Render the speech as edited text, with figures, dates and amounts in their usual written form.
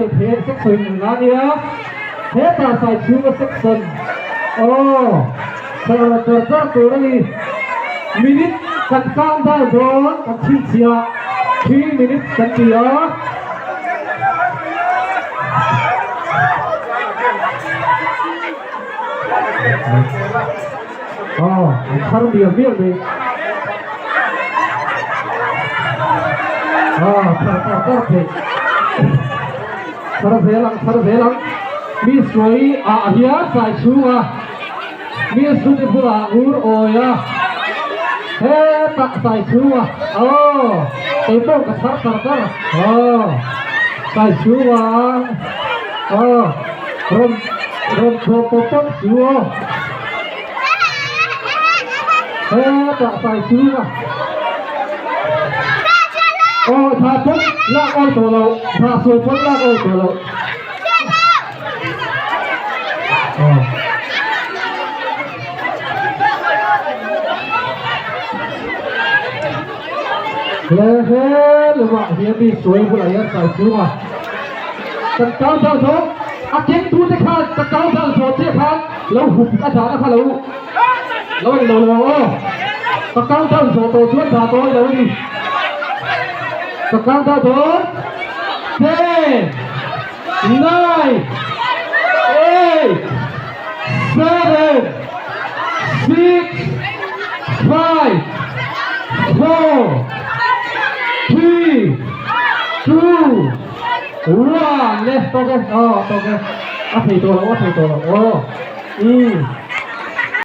tel thei a section in ang ania hetah sai chhunga section aw char char char tur a ni minute kan count down dawn kan chhinchhiah 3 minutes kan ti a. Aw an thar mial mial mai. Aw thar thar thar thei. Thar zel ang thar zel ang. Mi sawi ah hian sai chhunga mi sute bulah ngur awi a hetah sai chhunga aw kei pawh ka thar thar thar aw sai chhunga aw rawn rawn chhuah pawp pawp chu aw hetah sai chhunga aw tha pawn lak awi tawh loh tha sawi pawn lak awi tawh loh. He he lamah hian mi sawi bulah hian sai chhunga kan kau dang zawng a kengtu te khan ka kau dang zawh chiah khan lo hup a dahna kha lo lo eng lo lo aw ka kau dang zawh tawh chuan dah tawh lo a ni ka kau dang dawn 10 9 8 7 6 5 4 3 2 1 le tawk e aw tawk e a thei tawh lo a thei tawh lo aw umm.